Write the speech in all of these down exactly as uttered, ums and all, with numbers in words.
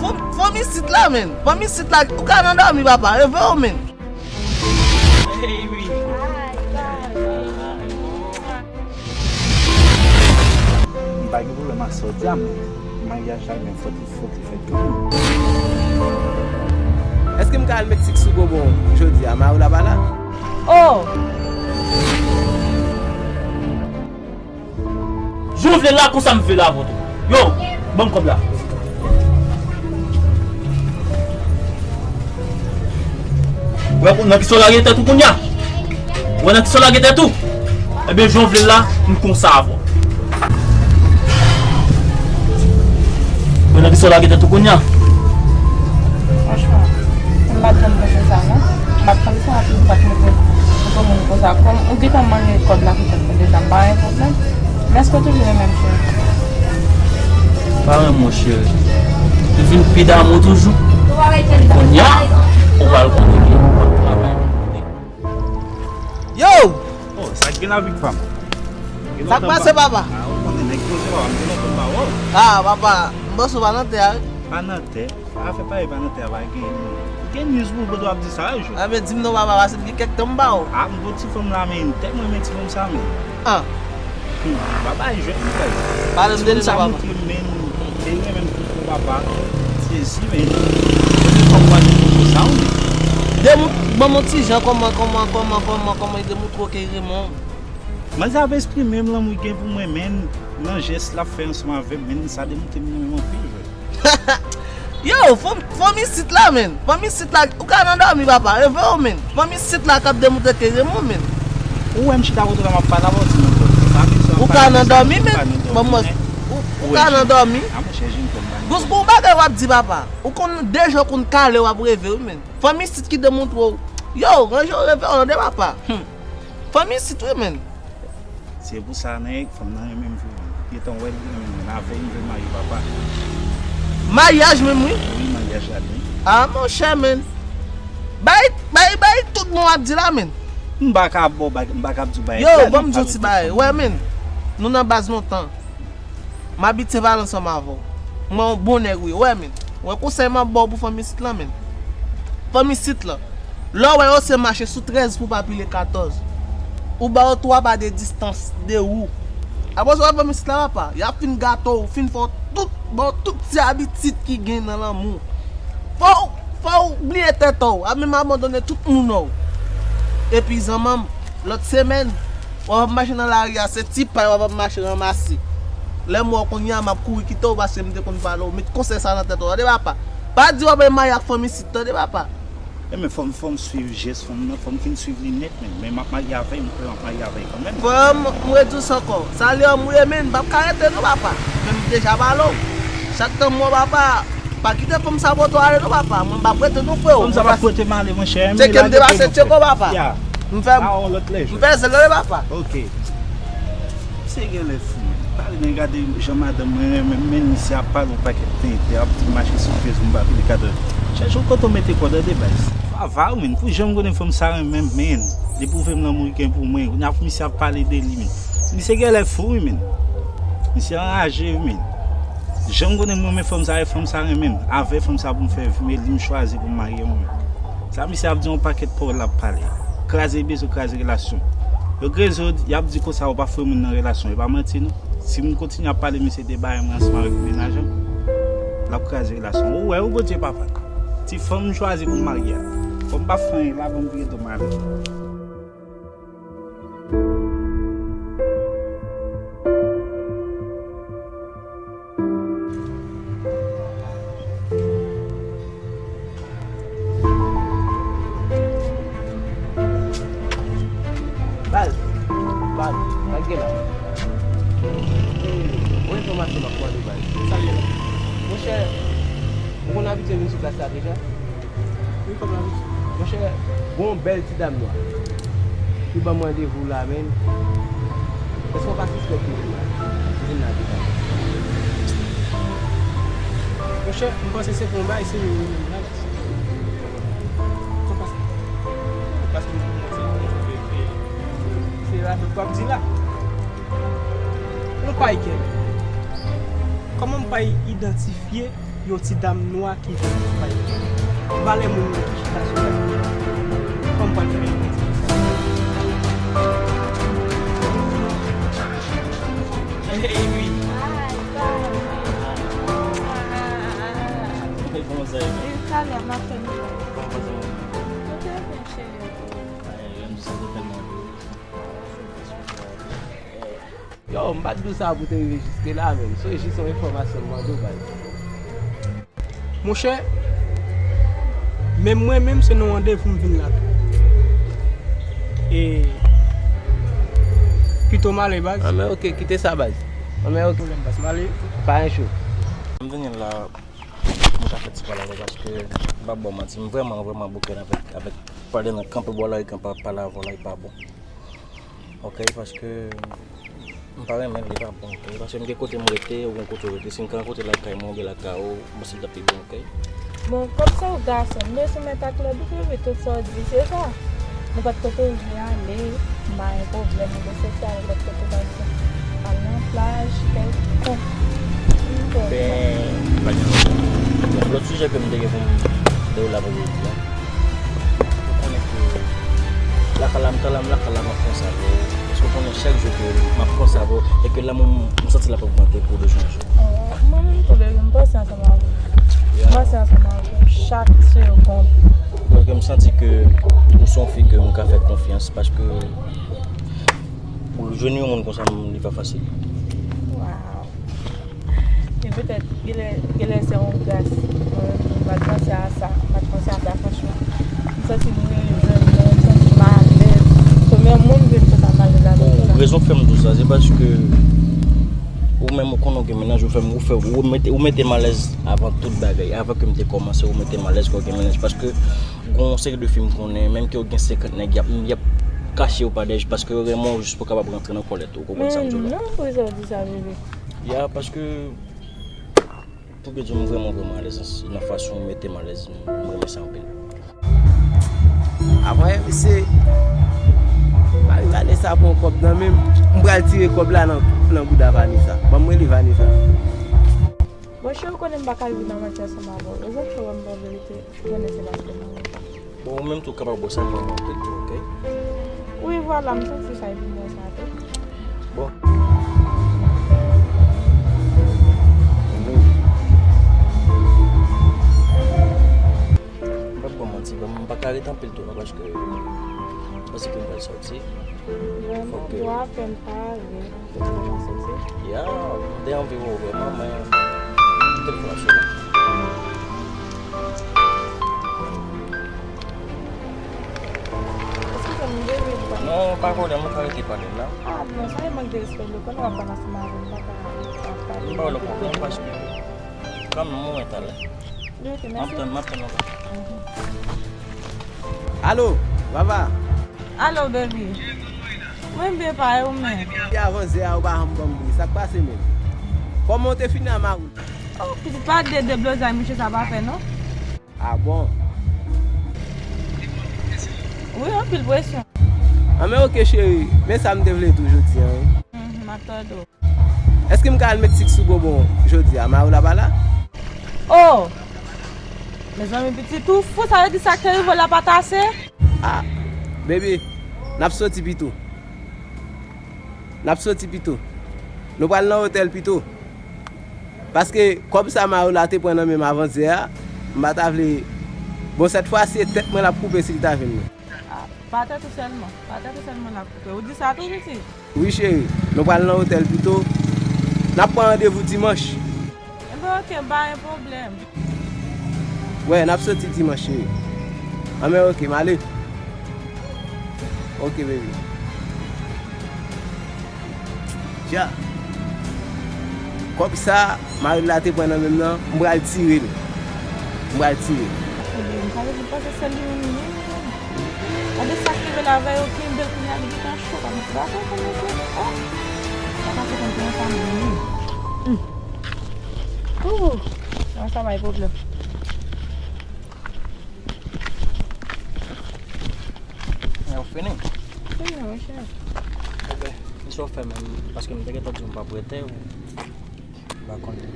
Fanm, fanm isit la, men. Fanm isit la, ou ka nan dòmi, papa. Reve w, men. M pa gen pwoblèm ak sa w di a, men maryaj la, men fòk li, fòk li fèt kanmenm. Èske m ka al Meksik sou bonbon jodi a? Mari w la pa la? Oh! Jan w vle la, konsa m vle la avè w tou. Yo, ban m kòb la. Wè, nan kisa w lage tèt ou kounye a? Wè, nan kisa w lage tèt ou? Ebyen, jan w vle la, m konsa avè w. Wè, nan kisa w lage tèt ou kounye a? Franchman, m pa t janm panse sa, non. M pa t panse sa, pou m pa t mete pou moun konsa. Kòm ou gentan manje kòb la, petèt, deja, m pa gen pwoblèm. Men èske w toujou renmen m, cheri? Pa renmen w, cheri. Ou vin pi damou toujou. Kounye a, ou pral konnen ki ou pral travay. Yo! Oh, sa k gen la, Big Fam? Sa k pase, papa? Ah, ou konnen nèg poze, papa, m gen lontan m pa wè w. Ah, papa, m panse w pa nan tè a, wi. Pa nan tè? Afè parèy pa nan tè a pa gen, gen news pou w ap di sa, wi, Jod. Ah, men di m non, papa, pase m gen kèk tan m pa wè w. Ah, m gon ti fanm la, men m tèlman renmen ti fanm sa, men. Ah. Hmm, papa, jwèt m fè. Pale m de li non, papa. Ti fanm sa montre m, men, li renmen m twòp, papa. Sezi, men. Premye fwa m wè nèg konsa, wi. Demout-, ban m yon ti jan kòman, kòman, kòman, kòman, kòman li demontre w ke li renmen w. Manzè ap eksprime m lanmou li gen pou mwen, men, nan jès l ap fè ansanm avè m, men, sa demontre m renmen m anpil, jwèt. Yo, fanm, fanm isit la, men. Fanm isit la, ou ka nan dòmi, papa. Reve w, men. Fanm isit la k ap demontre ke renmen w, men. Ou wè m chita kote w la, m ap pale avè w, ti moun. Ou ka nan dòmi, men. Ban m wè. Ou, ou ka nan dòmi. A, monchè, jèn fanm pa nan dòmi. Gon bagay w ap di, papa. Ou konn de jan w konn kale, w ap reve, wi, men. Fanm isit ki demontre w. Yo, ranje w, reve w, tande, papa. Hmm. Fanm isit, wi, men. Se pou sa, nèg, fanm nan renmen m vre, men. Gentan wè li renmen mwen. Avè l, m vle marye, papa. Maryaj menm, wi. Wi, maryaj la, men. Ah, monchè, men. Bay, bay, bay tout mo w ap di la, men. M pa ka ba w, m pa ka ap di w bagay. Yo, ban m di w ti bagay. Wè, men. Nou nan baz lontan. M abitye pale ansanm avè w. Mwen yon bon nèg, wi. Wè, men. Wè konsèy m ap ba w pou fanm isit lan, men. Fanm isit lan. Lè w wè yo se mache sou trèz pou pa pile katòz. Ou ba yo twa pa de distans de ou. Apre sa, w wè fanm isit la, papa. Y ap fin gate w, fin fè w tout, ba w tout ti abitid ki gen nan lanmou. Fò w, fò w bliye tèt ou, ap menm abandone tout moun ou. Epi zanmanm, lòt semèn, w ap ap mache nan lari a, se ti pay w ap ap mache ranmase. Lè m wè w kounye a, m ap kouri kite w paske m te konn pale w. Met konsèy sa nan tèt ou, tande papa. Pa di w ap al marye ak fanm isit, tande papa. E men fò m, fò m swiv jès fanm nan, fò m fin swiv li nèt, men, men m ap marye avè l, m kwè m ap marye avè l kanmenm. Frè m, m redi w sa ankò. Sa li an mouye, men, m p ap ka rete non, papa. Men m deja pale w. Chak tan m wè w, papa, pa kite fanm sa pote w ale non, papa. Mwen m p ap rete non, freo. Fanm sa p ap pote m ale, monchè. Tcheke m te pase tcheke w, papa. M fè, m fè zèl, tande, papa. Ok. Misye genlè fou, men. Pale, men gade jan madanm mwen renmen m, men misye ap pale yon pakèt tenten, ap di m mache sou Facebook, m pa pile katòz. Chèche yon kote w mete kò w, tande baz. Fava, wi, men. Pou jan m konnen fanm sa renmen m, men. Li pwouve m lanmou li gen pou mwen. Kounye a pou misye ap pale de li, men. Misye genlè fou, wi, men. Misye anraje, wi, men. Jan m konnen m renmen fanm sa, e fanm sa renmen m. Avè fanm sa pou m fè vi m, e li m chwazi pou m marye, wi, men. Sa misye ap di yon pakèt pawòl l ap pale. Kraze bezwen, kraze relasyon. Yo kraze, y ap di konsa ou pa foure moun nan relasyon. E pa manti non. Si m kontinye ap pale misye de bagay mwen ansanm avèk mennaj an, l ap kraze relasyon. Ou wè, ou Bondye papa. Ti fanm m chwazi pou m marye a. Fò m pa fè anyen la, ban m vire do m ale. Baz, baz, sa k gen la? Yon enfòmasyon m ap mande, baz. Sa k gen la? Monchè, ou konn abitye vin sou plas la deja? Wi, kòm labitid. Monchè, gon bèl ti dam nwa ki ban m randevou la, men. Èske w pa sispèk li vin la? Li vin la deja. Monchè, m panse se pou yon bagay serye wi menm la. Kòman sa? Paske m panse se yon bagay serye la, men w ap di la. Yon pay kenbe. Kòman m pay idantifye Yon ti dam nwa ki vin bay. Valè moun nan ki chita sou la. Kòm pral fè yon ti. Hey, wi. Hey, kòman sa ye? Talè m ap tann ou. Kòman sa ye? Mwen trè byen, cheri. Ay, lè m di sa, se tèlman dou. Yo, m pa t di w sa pou te rive jiske la, menm. Se jis yon enfòmasyon m mande w, baz. Monchè, menm mwen menm, se nan randevou m vin la tou. E, pito m ale, baz. Anben, oke, kite sa, baz. Anben, oke. Pwoblèm, baz, m ale. Pa gen cho. M vini la, m ka fè ti pale avè w paske, m p ap ba w manti, m vrèman, vrèman bouke avèk, avèk pale nan kanpe bò la, e kanpe ap pale avè w la, e pa bon. Ok, paske m pa renmen l, li pa bon, ok? Paske m gen kote m rete, ou gen kote w rete. Si m ka rankontre lakay mwen, oubyen lakay ou, m panse l t ap pi bon, ok? Bon, kòm se yon gason, m bezwen mèt ak lòd, ou vle tout sa w di, se sa. Nenpòt kote w vle ale, m pa gen pwoblèm, ou vle soti ale lòt kote, pa egzanp, al nan plaj, kèlkonk. M pran sa. Ben, pa gen pwoblèm. Bon, lòt sijè ke m te gen pou m dewoule avè w jodi a. Ou konnen ke lakay la, m tan la, m lakay la, m ap panse avè w. Èske w konnen chak jou ke m ap panse avè w, e ke lanmou m, m santi l ap ogmante pou de jou an jou? Oh, mwen menm tou, baby, m panse ansanm avè w. Yeah. M panse ansanm avè w chak segonn. Paske m santi ke ou se yon fi ke m ka fè konfyans, paske pou jwenn yon moun konsa, li pa fasil. Wow. E petèt, genlè, genlè se yon gras. Mwen menm, m pa t panse a sa. M pa t panse a sa, franchman. M santi m rejwenn mwen, m santi m alèz. Premye moun ke m santi m alèz avèk sa. Bon, rezon k fè m di w sa, se paske ou menm ou konnen w gen mennaj, ou fè m, ou fè, ou mete, ou mete m alèz avan tout bagay. Avan ke m te kòmanse, ou mete m alèz ke w gen mennaj. Paske gen yon seri de fi m konnen, menm ke yo gen senkant nèg, y ap, y ap kache yo pa dèyè, paske yo renmen w jis pou w kapab rantre nan kòlèt ou. Ou konprann sa m di w la? Men non, poukisa w di sa, bebe? Ya, paske, pou byen di w, m vrèman, vrèman alèz nan, nan fason w mete m alèz, m, m renmen sa anpil. Apre, mesye, mari Vanessa pran kòb nan men m, m pral tire kòb la nan, nan bouda Vanessa. Ban m rele Vanessa. Bon, cheri, ou konnen m pa ka viv nan manti ansanm avè w. Rezon k fè w ban m bon verite, ou konnen se paske m renmen w. Bon, ou menm tou w kapab wè sa, m renmen w anpil tou, ok? Wi, vwala, m santi sa epi m wè sa tou. Bon. M p ap ba w manti, m pa ka ret anpil tou non, paske, paske m pral sòti. Vrèman, fòk ke dwa fè m pare. Fòk m soti. Ya, m te anvi wè w vrèman, men telefòn ap sone. Eskize m, m bezwen pale. Non, pa pwoblèm, ou ka rete pale m la. Ah, non, sa e mank de respè, nou konnen w ap pale ansanm avè m, m pa ka ap pale. M pa wè l pwoblèm, paske kanmenm, mwen talè. Ok, mèsi. M ap tann, m ap tann ankò. Mhm. Alo, Vava. Alo, baby. Mwen byen, pa e ou menm? Depi avan zè a, ou pa janm ban m bri. Sa k pase menm? Kòman w te fini a Maroul? Oh, pitit, pa de deblozay, mesye sa pa fè, non. Ah bon? Wi, anpil presyon. Anben, ok, cheri. Men sa m te vle di w jodi a, wi. Mhm, m ap tande w. Èske m ka al met sik sou bonbon jodi a? Mayola pa la? Oh! Mezanmi, pitit ou fou, sa vle di sa k te rive w la pa t ase? Ah, baby, n ap soti pito. N ap soti pito. Nou pral nan otèl pito. Paske kòb sa Mayola te pran nan men m avantyè a, m pa ta vle. Bon, sèt fwa, se tèt mwen l ap koupe si l ta jwenn mwen. Ah, pa tèt ou sèlman. Pa tèt ou sèlman l ap koupe. Ou di sa tou, pitit? Wi, cheri. Nou pral nan otèl pito. N ap pran randevou dimanch. Enben, ok, pa gen pwoblèm. Wè, n ap soti dimanch, cheri. Anben, ok, m ale. Ok, baby. Dja. Kòb sa, Mayola te pran nan men m nan, m pral tire l. M pral tire l. Ebyen, m pa bezwen panse sèl li menm li ye. Gade sa k rive la avè yo, kenbe l kounye a, li gentan cho, pa gen bagay kòm mesye. Oh! Sa pa fè konn kòman sa m vini. Hmm. Ooh! Sa, sa bay pwoblèm. Yo fini? Fini, monchè. Ebyen, kisa w fè menm? Paske m te gentan di w m p ap rete, ou m pa konnen.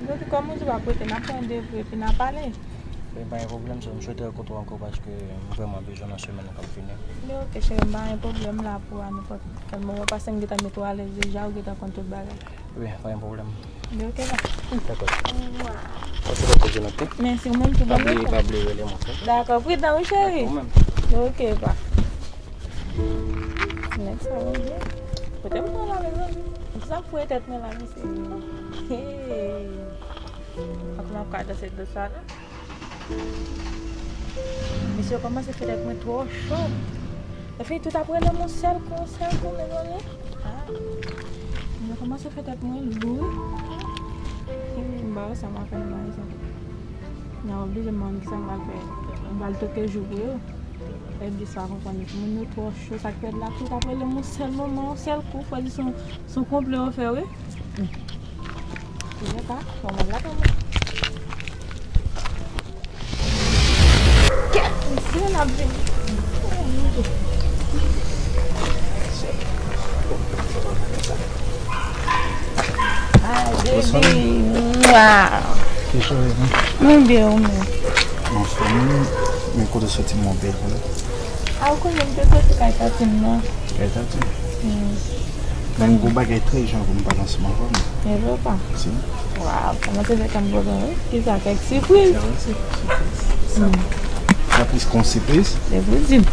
M Ok, kòm ou di w ap rete, n ap pran randevou epi n a pale. Wi, pa gen pwoblèm, so m swete rankontre w ankò paske m vrèman bezwen w nan semèn nan k ap vini. Men ok, cheri, m pa gen pwoblèm, m la pou ou a nenpòt kèl moman, paske m gentan mete w alèz deja, ou gentan konn tout bagay. Wi, pa gen pwoblèm. Men ok, ba. Dakò. Mwa. Ok, dakò, Jennifer. Mèsi, ou menm tou, pa bliye, pa bliye rele m, ok? Dakò, pridan, wi, cheri. Dakò, ou menm. Men ok, ba. Nèg sa yo byen. Kote m pran la, mezanmi? Sa fouye tèt mwen la, mesye. Hey. Fòk mwen ka danse de sa, non? Mesye yo kòmanse fè tèt mwen twò cho. Epi tout ap rele m yon sèl kou, yon sèl kou, mezanmi. Ah. Yo kòmanse fè tèt mwen lou. Wi. Epi m pa wè sa m a fè nan sa. N a oblije m wè kisa m pral fè. M pral toke jou pou yo. Epi sa konprann moun yo twò cho, sa k fèt la, tout ap rele m yon sèl moman, yon sèl kou, fò di se yon, se yon konplo yo fè, wi. Kounye a, kòman la, kòman? Kèt, misye, l ap vini. Ay, baby. Mwa. Kijan w ye? Mwen byen, ou menm? Mwen anfòm, wi. Men kote w soti m wè w bèl, wi. A, ou konnen m te soti kay tati m nan. Kay tati? Hmm. Men m gen yon bagay trè ijan pou m pale ansanm avè w. E vre pa? Si. Waw, kòmanse fè kè m kontan, wi. Kisa, kèk sipriz? Sa, wi, se sipriz. Sa, hmm, sa plis kon sipriz. E vre, di m.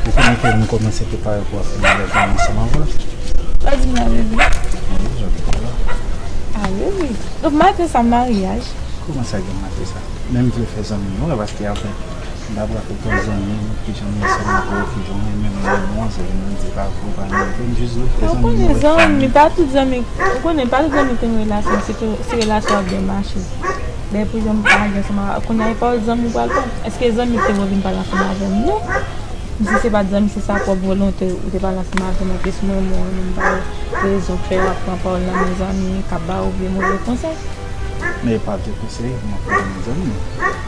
Ou konnen ke m kòmanse prepare pou w ap vin avèk zanmi ansanm avè w. Pa di m la, bebe. Wi, jodi a la. A, wi, wi. Donk, maten sa, maryaj. Kòman sa gen maten sa? Men m vle fè zanmi, non, la, paske apre, m t ap rakonte yon zanmi m, kijan m ye zanmi pou ou, kijan w renmen mwen, non, se vin di pa vre, pa vre, m jis vle fè zanmi, non, fè zanmi. Ou konnen zanmi, pa tout zanmi, ou konnen pa tout zanmi ki gen relasyon, se tou, se relasyon ap byen mache. Depi jan m pa gen ansanm a, kounye a e pawòl zanmi ou pral pran. Èske zanmi ki te vin pale ansanm avè m? Non. Si se pa t zanmi, se sa pwòp volonte ou te pale ansanm avè m, anplis mwen, mwen, mwen pa gen rezon fè w ap pran pawòl nan men zanmi k ap ba ou vye move konsèy. Men e pa vye konsèy, m ap pran nan men zanmi.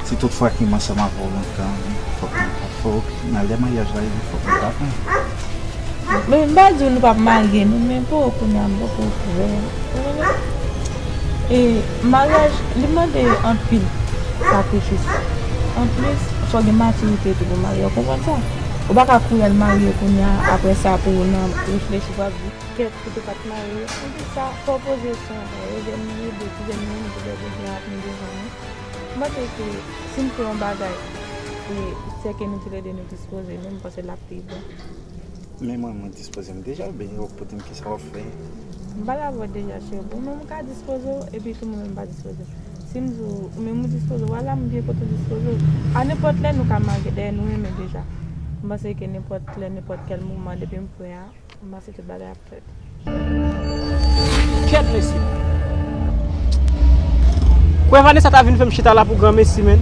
Si tout fwa ke m ansanm avè w lontan, fòk mwen ta fè w, nan lè maryaj la rive, fòk mwen ta pran. Men m pa di w nou p ap marye, non, men pou kounye a, m poko prè. Ou konnen? E maryaj, li mande anpil sakrifis. Anplis, fò gen matirite tou pou marye, ou konprann sa? Ou pa ka kouri al marye kounye a, apre sa pou w nan reflechi pou ap di, kèt, ou te pa t marye. Anplis sa, fò w poze kesyon, e jèn nou ye, de ti jèn nou, nou te dwe gen ap nou devan nou. M panse ke si m fè yon bagay, e sè ke nou toulède nou dispoze, men m panse l ap pi bon. Men mwen, mwen dispoze m deja, oubyen ou pote m kisa w ap fè? M pale avè w deja, cheri. Bon, men m ka dispoze w, epi tou mwen menm m pa dispoze w. Si m di w, ou menm ou dispoze w, wala, m byen kontan dispoze w. A nenpòt lè, nou ka marye, dayè, nou renmen deja. M panse ke nenpòt lè, nenpòt kèl moman, depi m prè a, m panse tout bagay ap fèt. Kèt, mesye! Kwè Vanessa ta vin fè m chita la pou granmesi, menn.